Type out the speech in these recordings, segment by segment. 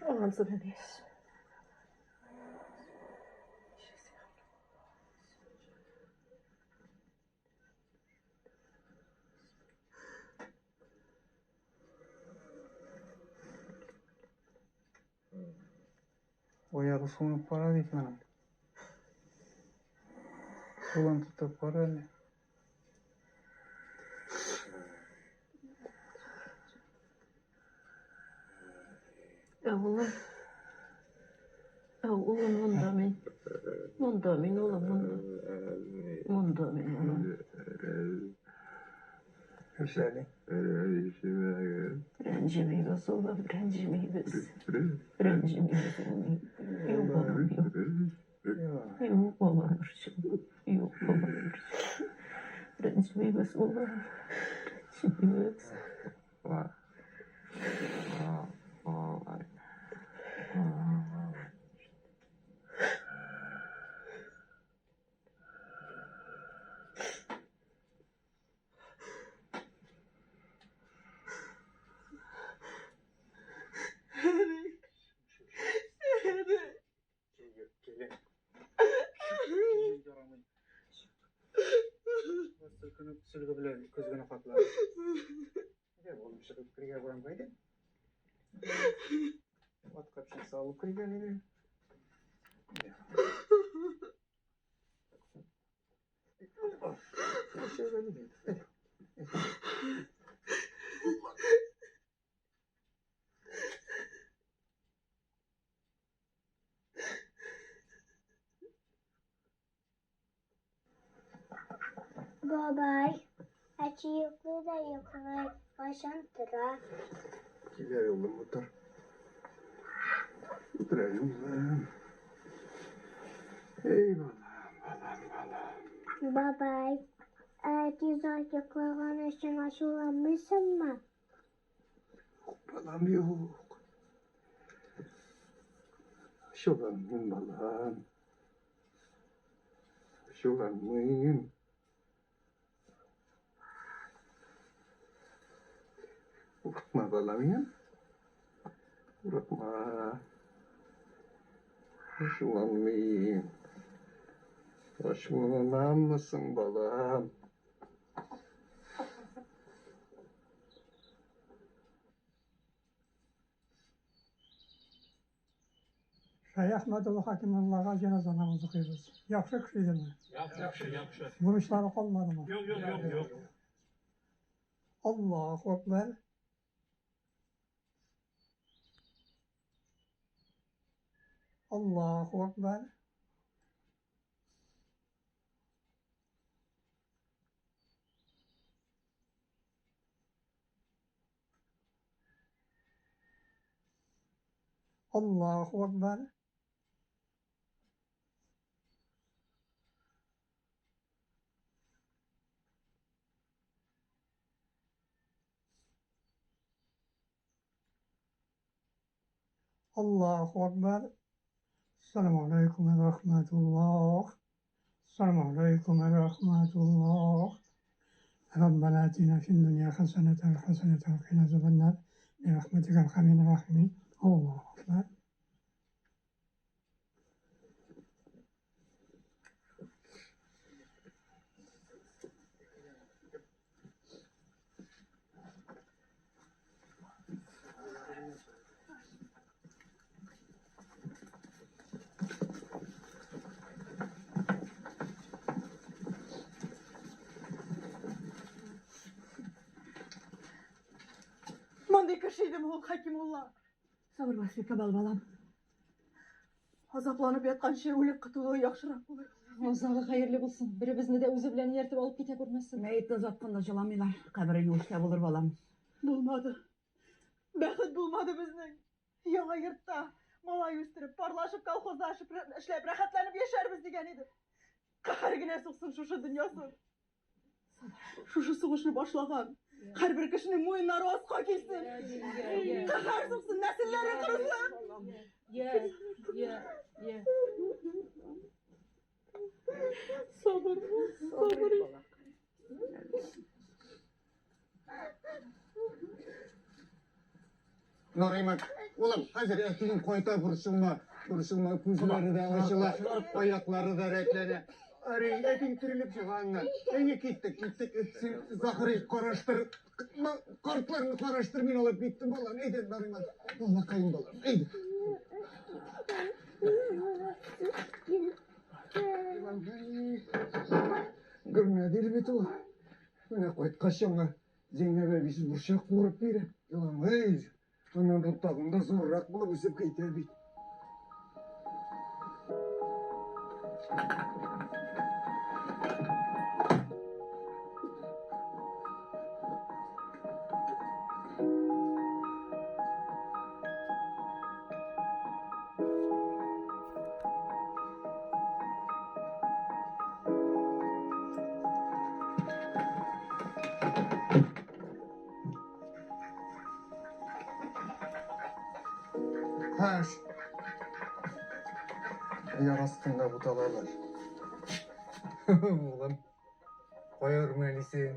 Ансы белән. Аягы суынып бара бит моның. Кулын тотып кара әле. Ә улым, ә улым монда мин. Монда мин, улым, монда. Монда мин, улым. Нәрсә? Рәнҗемибез, улым, рәнҗемибез. Рәнҗемибез, улым. Юк, балам, юк. Юк, балам, юк, балам. Рәнҗемибез, улым. Рәнҗемибез. Сөлкенеп, сөлге белән көзгене каплады. Әйдә, улым, чыгып керергә урамга әйдә. Ат капчык салып кергән иде. Бабай, әти йоклый да йоклый, кайчан тора? Килә, улым, утыр. Утыр әле, улым. Эй, балам, балам, балам. Бабай, әти озак йоклаган өчен ачуланмыйсыңмы? Юк, балам, юк. Ачуланмыйм, балам. Ачуланмыйм. Курыкма, балам, я? Курыкма. Ачуланмыйм. Ачуланаммы балам? Шәяхмәт улы Хәкимуллага җеназа намазы укыйбыз. Яхшы кеше идеме? Яхшы, яхшы. Бурычлары калмадымы? Юк, юк, юк, юк. Аллаһу акбар. Аллаһу акбар. Аллаһу акбар. Allahu Akbar. Esselamu Aleyküm ve Rahmetullah. Esselamu Aleyküm ve Rahmetullah. ربنا آتنا في الدنيا حسنة وحسنة وقنا عذاب النار برحمتك أرحم الراحمين. الله أكبر. Мондый кеше идеме ул Хәкимулла? Сабыр Васфикамал балам. Азапланып ятканчы үлеп котылуы яхшырак булыр. Азагы хәерле булсын. Беребезне дә үзе белән ияртеп алып китә күрмәсен. Мәетне озатканда җыламыйлар. Кабере юештә булыр, балам. Булмады. Бәхет булмады безнең. Яңа йортта малай үстереп, парлашып колхозда эшләп, рәхәтләнеп яшәрбез дигән идем. Каһәр генә суксын шушы дөньясын. Шушы сугышны башлаган һәрбер кешенең муеннары аска килсен. Каһәр суксын, нәселләре корысын. Я, я, я. Сабыр бул, сабыр ит. Нуримык. Улым, хәзер әтиең кайта, борчылма. Борчылма, күзләре дә ачыла, аяклары да рәтләнә. Әри, әтиң терелеп чыга аннан. Әйе, киттек, киттек. Син, Заһри, караштыр. Картларны караштыр, мин алып киттем, балам. Әйдә, барыйм. Балакаем, балам, әйдә. Гөрнәдер бит ул. Менә кайткач аңа Зәйнәб әбисе борчак куырып бирә. Еламый. Аннан ул тагын да зуррак булып үсеп китә бит. Хәш. Аяк астында буталалар. Улым, кая үрмәлисең?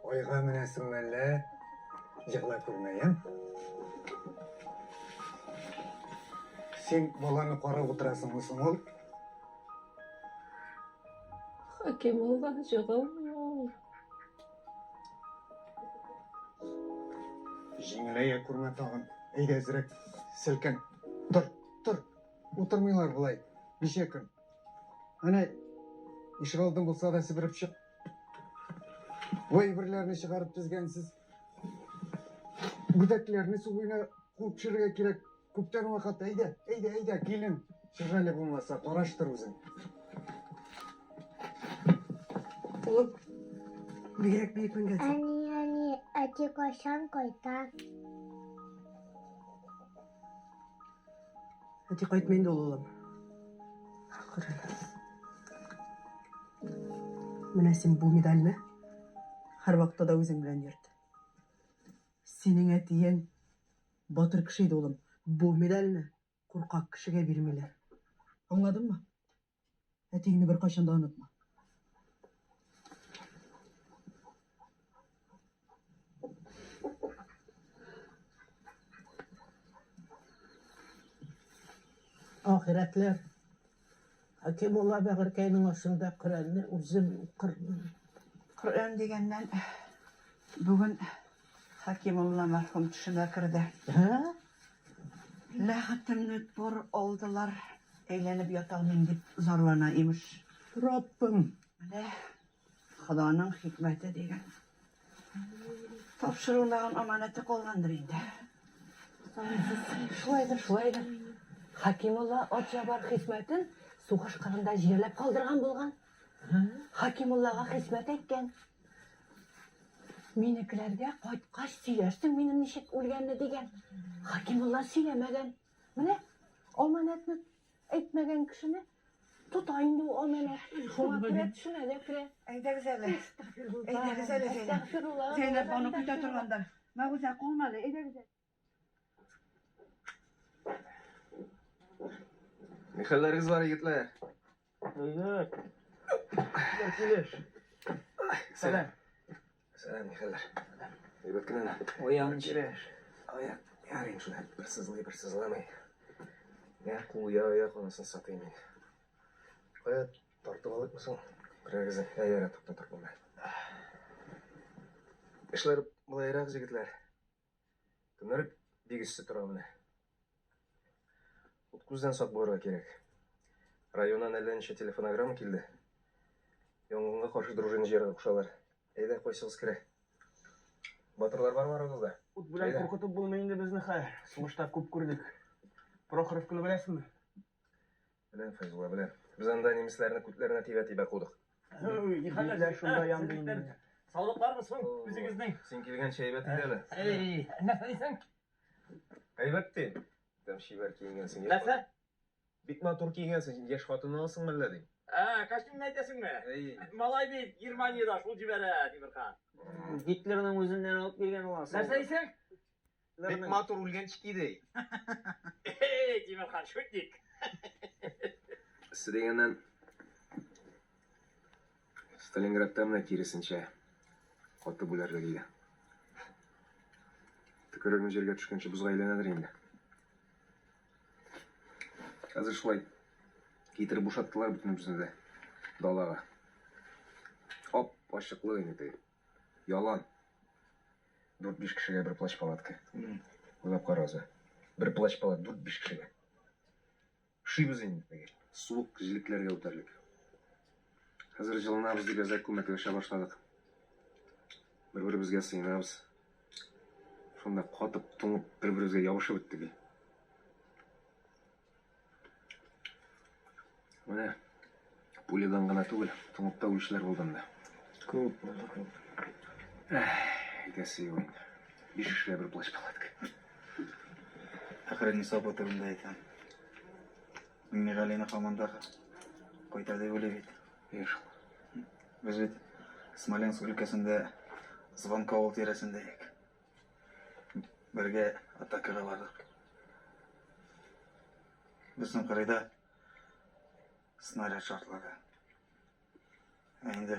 Айга менәсеңме әллә? Егыла күрмә, я? Син баланы карап утырасыңмы соң ул? Хакимулла җыгылмый ул. Җиңеләя күрмә тагын. Әйдә әзрәк селкен. Тор, тор. Утырмыйлар болай. Ничә көн. Әнә, ишегалдын булса да себереп чык. Вәйберләрне чыгарып тезгәнсез. Бүдәкләрне су буена куып төшерергә кирәк. Күптән вакыт. Әйдә, әйдә, әйдә, килен. Чык әле булмаса, караштыр үзең. Улым, бигрәк биек менгәнсең. Әни, әни, әти кайчан кайта? Әти кайтмый инде ул, улым. Коръән. Менә син бу медальне һәрвакытта да үзең белән йөрт. Синең әтиең батыр кеше иде, улым. Бу медальне куркак кешегә бирмиләр. Аңладыңмы? Әтиеңне беркайчан да онытма. Ахирәтләр. Хәкимулла бәгырькәйнең ашында Коръәнне үзем укырмын. Коръән дигәннән, бүген Хәкимулла мәрхүм төшемә керде. Ә? Ләхетемне пор алдылар, әйләнеп ята алмыйм дип зарлана, имеш. Раббым! Менә Ходаның хикмәте диген. Тапшырылмаган аманәте калгандыр инде. Шулайдыр, шулайдыр. Хәкимулла Атҗабар Хисмәтен сугыш кырында җирләп калдырган булган. Хәкимуллага Хисмәт әйткән. Минекеләргә кайткач сөйләрсең минем ничек үлгәнне дигән. Хәкимулла сөйләмәгән. Менә аманәтне әйтмәгән кешене тота инде ул аманәт. Шуңа күрә төшенә дә керә. Әйдәгез әле. Әйдәгез әле, Зәйнәб. Зәйнәб аны көтә торгандыр. Мәгүзә, калма әле, әйдәгез әле. Ни хәлләрегез бар, егетләр? Әйбәт. Килеш. Сәлам. Сәлам, ни хәлләр? Әйбәт кенә. Аян килеш. Аяк, ярыйм шулай, бер сызлый, бер сызламый. Я кул, я аяк, анысын сатыйм мин. Кая тартып алыйкмы соң? Берәрегезне. Я, ярар, тукта, тор, булмый. Эшләр болайрак, җегетләр. Көннәр бик эссе тора менә. Ут күздән сак булырга кирәк. Районнан әллә ничә телефонограмма килде. Янгынга каршы дружина җыярга кушалар. Әйдә, кайсыгыз керә? Батырлар бармы арагызда? Ут белән Әйдә. куркытып булмый инде безне хәзер. Сугышта күп күрдек. Прохоровканы беләсеңме? Беләм, Фәйзулла, беләм. Без анда немецләрне күтләренә тибә-тибә кудык. Битләр шунда янды инде. Саулыклармы соң үзегезнең? Син килгәнче әйбәт иде әле. Әй, нәрсә дисең? Әйбәт дим. Тәм чибәр киенгәнсең. Нәрсә? Бик матур киенгәнсең, яшь хатын аласың мәллә дим. Ә, костюмны әйтәсеңме? Әй. Малай бит Германиядә шул җибәрә, Тимерхан. Гитлерның үзеннән алып килгән ул Нәрсә дисең? Бик матур үлгәнче киде. Эй, Тимерхан, шутник. Эссе дигәннән Сталинградта менә киресенчә каты бүләрлек иде. Төкерегең җиргә төшкәнче бозга әйләнәдер инде. Хәзер шулай китереп бушаттылар бөтенебезне дә далага. Ап-ачыклык инде теге. Ялан. Дүрт-биш кешегә бер плащ-палатка. Уйлап карагыз, а. Бер плащ-палатка дүрт-биш кешегә. Өшибез инде теге. Суык җелекләргә үтәрлек. Хәзер җылынабыз дип әзрәк күмәкләшә башладык. Бер-беребезгә сыенабыз. Шунда катып, туңып, бер-беребезгә ябышып беттек. Менә пулядан гына түгел, туңып та үлүчеләр булды анда. Күп булды, күп. Әйтәсе юк инде. Биш кешегә бер плащ-палатка. Фәхрениса апа турында әйтәм. Миңнегалине һаман да кайта дип уйлый бит. Әйе шул. Без бит Смоленск өлкәсендә Звонка авыл тирәсендә идек. Бергә атакага бардык. Безнең кырыйда снаряд шартлады. Ә инде